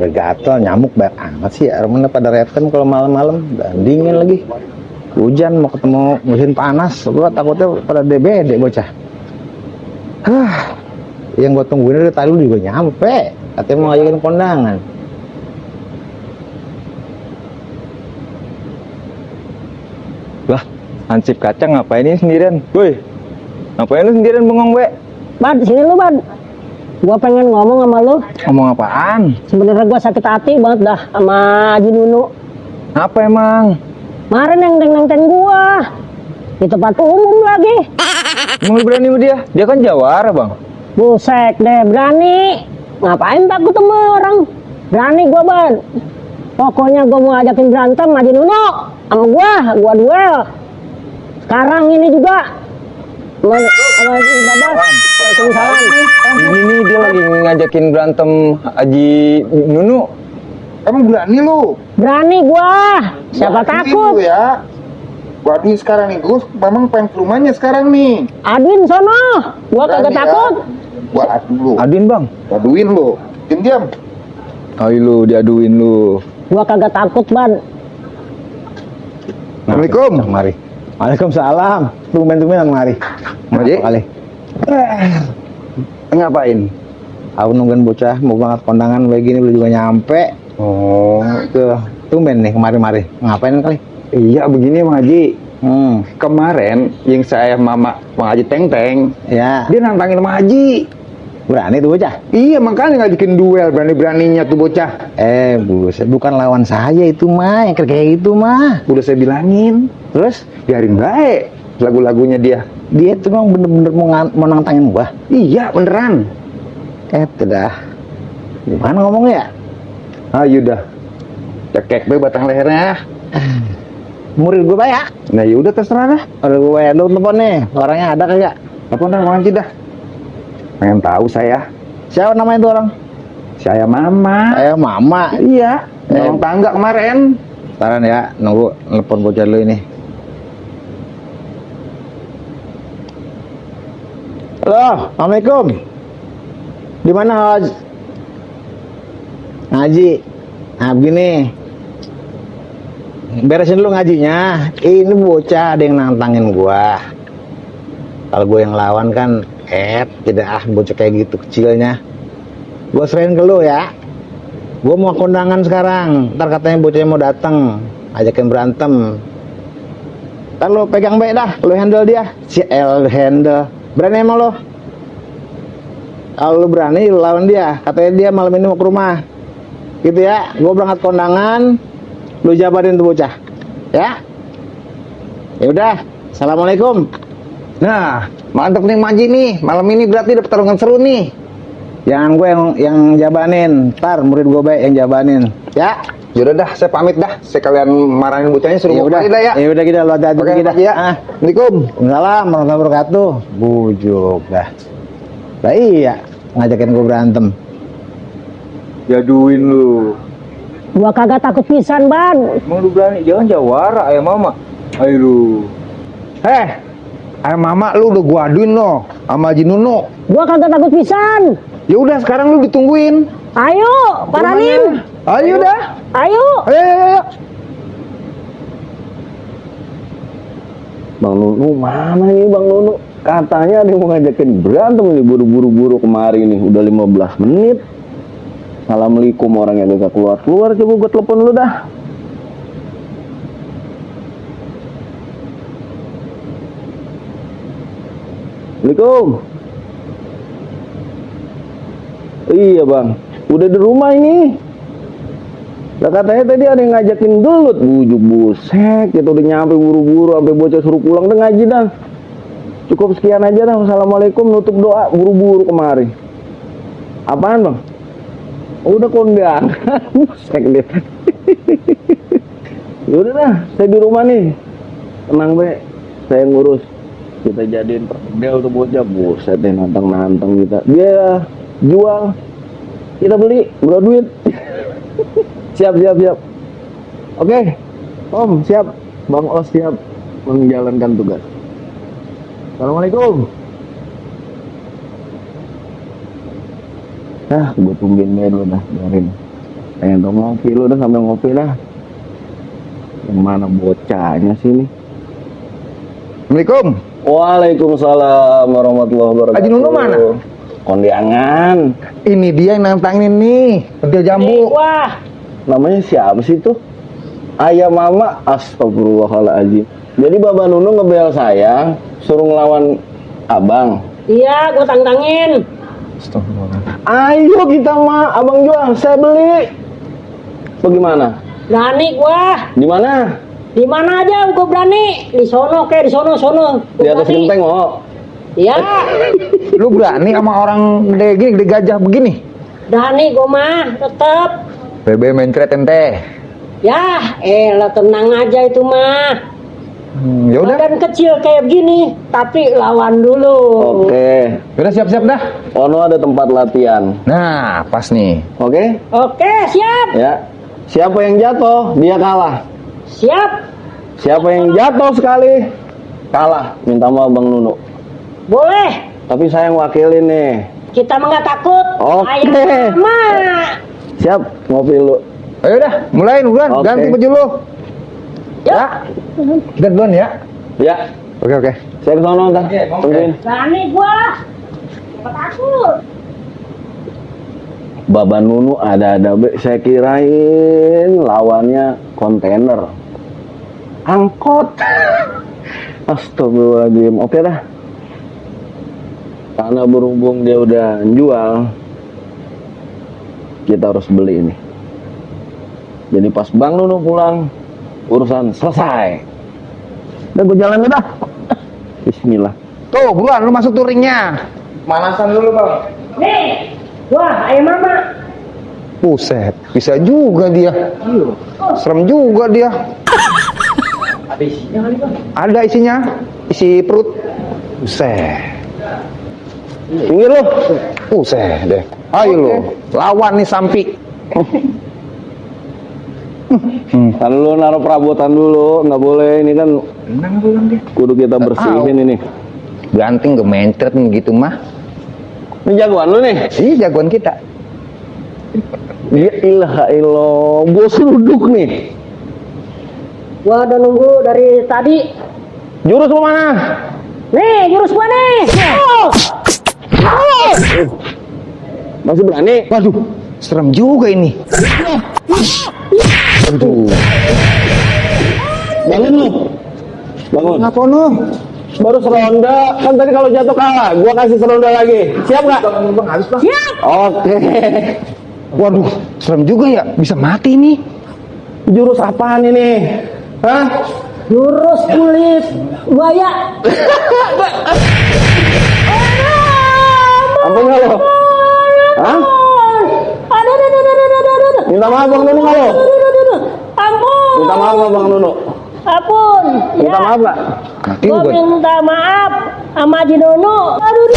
Gatal, nyamuk banyak amat sih. Mana pada retem kalau malam-malam, dingin lagi. Hujan mau ketemu musim panas, gua takutnya pada DBD bocah. Yang gua tungguin dari tadi juga nyampe. Katanya mau ngajakin kondangan. Lah, Hansip kacang ngapain ini sendirian? Woi, ngapain lu sendirian bengong, we? Ban, sini lu, Ban. Gua pengen ngomong sama lu. Ngomong apaan? Sebenarnya gua sakit hati banget dah sama Haji Nunu. Apa emang? Kemarin yang neng-neng gua di tempat umum lagi. Emang lu berani sama dia? Dia kan jawara, Bang. Busek deh, berani. Ngapain takut sama orang? Berani gua, Ban. Pokoknya gua mau ajakin berantem Haji Nunu sama gua duel. Sekarang ini juga. Waalaikumsalam. Ini nih dia lagi ngajakin berantem Haji Nunu. Emang berani lu? Berani gua. Siapa takut? Lu ya. Gua aduin sekarang nih, Gus. Memang pengen ke rumahnya sekarang nih. Adin sono. Gua kagak Berani ya? takut. Gua adu lu. Adin, Bang. Aduin lu. Diam-diam. Ayo lu, diaduin lu. Gua kagak takut, Ban. Assalamualaikum. Mari. Waalaikumsalam. Tumben-tumben mari. Haji. Kali. Ngapain? Aku nungguin bocah mau banget kondangan kayak gini belum juga nyampe. Oh, Tuh, tumben nih kemari-mari. Ngapain kali? iya begini Bang Haji. Kemarin yang saya mama Bang Haji Teng-Teng, Ya. dia nantangin Bang Haji. Berani tuh bocah? Iya, makanya ngajakin duel, berani-beraninya tuh bocah. Buset, bukan lawan saya itu mah, yang kayak gitu mah. Udah saya bilangin. Terus Biarin baik lagu-lagunya dia. dia tuh memang bener-bener mau nantangin gua. Iya, beneran. Dah. Gimana ngomongnya ya? Ayo dah. Cekek be batang lehernya. Murid gua ya? Nah, yaudah terserah dah. Udah gua bayar dulu telepon nih. Orangnya ada kagak? Apa dah Bang Haji dah? Pengen tahu saya. Siapa namanya itu orang? Saya Mama. Mama. Iya, nolong tangga kemarin. Taran ya, nunggu telepon bocah dulu ini. Halo, Assalamualaikum. Di mana Haji? Ngaji. Nah, begini. Beresin dulu ngajinya. Ini bocah ada yang nantangin gua. Kalau gua yang lawan kan, tidak bocah kayak gitu kecilnya. Gua serahin ke lu ya. Gua mau kondangan sekarang. Ntar katanya bocahnya mau datang, ajakin berantem. Ntar lu pegang baik dah, lu handle dia. Si El handle. Berani emang lo? Kalau lu berani, lu lawan dia. Katanya dia malam ini mau ke rumah. Gitu ya. Gua berangkat kondangan, lu jabarin tuh bocah. Ya. Ya udah. Assalamualaikum. Nah, mantep nih Maji nih. Malam ini berarti ada pertarungan seru nih. Jangan gue yang jabanin. Ntar murid gue baik yang jabanin. Ya. Yaudah dah, saya pamit dah. Saya kalian marahin bocahnya suruh Ya gua udah. kali dah ya. Ya udah kita lu hati-hati Oke, kita. ya. Assalamualaikum. Waalaikumsalam warahmatullahi wabarakatuh. Bujuk dah. Lah iya, ngajakin gue berantem. Jaduin lu. Gua kagak takut pisan, Ban. Emang lu berani? Jangan jawara, ayam Mama. Ayo lu. Ayam Mama lu udah gua aduin lo sama Haji Nunu. Gua kagak takut pisan. Ya udah sekarang lu ditungguin. Ayo, paranin. Ayo dah. Ayo. Ayo. Bang Nunu mana nih Bang Nunu? Katanya dia mau ngajakin berantem nih buru-buru kemari nih. Udah 15 menit. Assalamualaikum orang yang gak keluar-keluar. Coba gue telepon lu dah. Assalamualaikum. Iya Bang. Udah di rumah ini. Lah katanya tadi ada yang ngajakin gelut, bujuk busek, gitu udah nyampe buru-buru, sampai bocah suruh pulang udah ngaji dah. Cukup sekian aja dah. Wassalamualaikum, nutup doa, buru-buru kemari. Apaan Bang? Udah kondangan, busek deh. Udah dah, saya di rumah nih. Tenang be, saya ngurus. Kita jadiin perdel tuh bocah, buset deh nantang-nantang kita. Dia jual, kita beli, berapa duit? Siap. Oke, Om siap, Bang Os siap menjalankan tugas. Assalamualaikum. Gue tungguin main lu dah, biarin. Pengen tuh ngopi lu dah, sambil ngopi dah. Yang mana bocahnya sini? Assalamualaikum. Waalaikumsalam warahmatullahi wabarakatuh. Haji Nunu mana? Kondiangan. Ini dia yang nantangin nih, pedil jambu. Wah, Namanya siapa sih tuh? Ayah Mama. Astagfirullahaladzim. Jadi Baba Nunu ngebel saya, suruh ngelawan abang. iya gua tantangin. Ayo kita mah, abang jual, saya beli. Bagaimana? Berani gua. Di mana? Di mana aja gua berani. Di sono kayak di sono. Gua Di atas berani. genteng, oh. Iya, Lu berani sama orang gede gini, gede gajah begini? berani gua mah tetep. BB mencret ente. Ya, lah tenang aja itu mah. Ya udah. Badan kecil kayak begini, tapi lawan dulu. Oke. Udah siap-siap dah. Ono ada tempat latihan. Nah, pas nih. Oke? Oke, siap. Ya. Siapa yang jatuh, dia kalah. Siap. Siapa yang jatuh sekali, kalah. Minta maaf Bang Nunu. Boleh. Tapi saya yang wakilin nih. Kita mah nggak takut. Oke. Ayo, mah. Siap, ngopi lu. Ayo dah, mulai Nuran, Oke. ganti baju lu. Ya. Kita duluan ya. Ya, Oke. saya ke sono ntar. Tungguin. Berani gua. Nggak takut. Baba Nunu ada-ada be. Saya kirain lawannya kontainer. Angkot. Astagfirullahaladzim. Oke dah. Karena berhubung dia udah jual, kita harus beli ini. Jadi pas Bang Nunu pulang, urusan selesai. Udah gue jalan dah. Bismillah. Tuh, buruan lu masuk touringnya. Manasan dulu, Bang. Nih. Wah, ayo mama. Buset, bisa juga dia. Serem juga dia. Ada isinya kali, Bang. Ada isinya, isi perut. Buset. Pinggir lu. Buset deh. Ayo lu, lawan nih Sampi. Kan lu naruh perabotan dulu, nggak boleh. Ini kan kudu kita bersihin ini. Ganting gemencret gitu mah. Ini jagoan lu nih. Iya jagoan kita. Ya ilaha illallah, bos duduk nih. Gua udah nunggu dari tadi. Jurus lu mana? Nih, jurus gua nih. Oh. Masih berani? Waduh, serem juga ini. Aduh. Bangun lu. Bangun. Ngapa lu? Baru seronda. Kan tadi kalau jatuh kalah, gua kasih seronda lagi. Siap nggak? Siap. Oke. Waduh, serem juga ya. Bisa mati nih. Jurus apaan ini? Hah? Jurus kulit buaya. Ampun nggak lo? Hah? Aduh. Minta maaf Bang Nunu nggak lo? Ampun. Minta maaf nggak Bang Nunu? Ampun. Minta maaf nggak? Mati Gua juga. minta maaf sama Haji Nono. Aduh.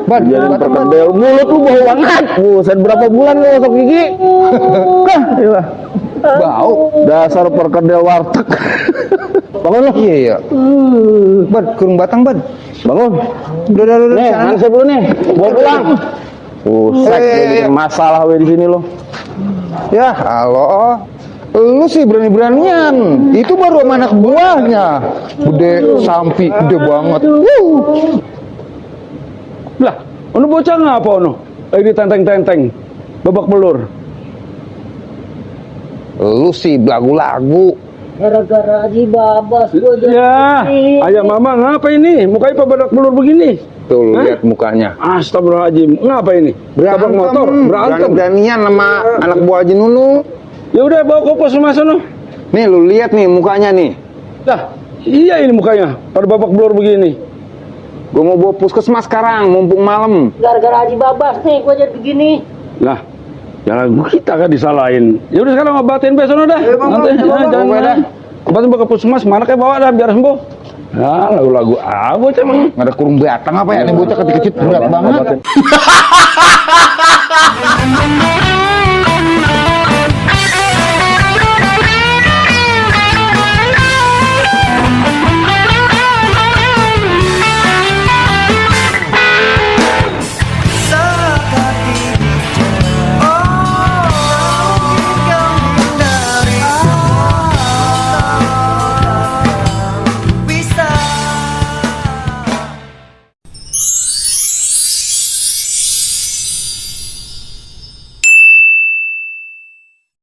Ban, Jangan batal, Ban. perkedel mulut lu bau banget. Buset, berapa bulan lu gosok gigi? Hah, iya. Bau. Dasar perkedel warteg. Bangun lu. Iya ya. Ban, kurung batang, Ban. Bangun. Udah. Nih, sana. hansip lu nih. Bawa pulang. Buset, Iya. bikin masalah we di sini lu. Ya, halo. Lu sih berani-beranian. Itu baru sama anak buahnya. Gede Sampi, gede banget. Lah, ono bocah ngapa ono? Lagi ditenteng-tenteng. Babak belur. Lu sih belagu-lagu. Gara-gara Haji Babas gua jadi. Ya, ayah mama ngapa ini? Mukanya babak belur begini. Tuh, lu Hah? lihat mukanya. Astagfirullahaladzim, ngapa ini? Tabrak motor, berantem. Berani-beranian sama anak buah Haji Nunu. Ya udah bawa ke pos rumah sono. Nih, lu lihat nih mukanya nih. Lah, iya ini mukanya, pada babak belur begini. Gua mau bawa puskesmas sekarang, mumpung malam. Gara-gara Haji Babas nih gua jadi begini. Lah, jangan kita kan disalahin. Ya udah sekarang obatin be sono dah. Nanti jangan dah. obatin bawa ke puskesmas, mana kayak bawa dah biar sembuh. Ya, lagu-lagu apa emang? Nggak ada kurung batang apa ya? Ini bocah kecil-kecil berat banget. Obatin.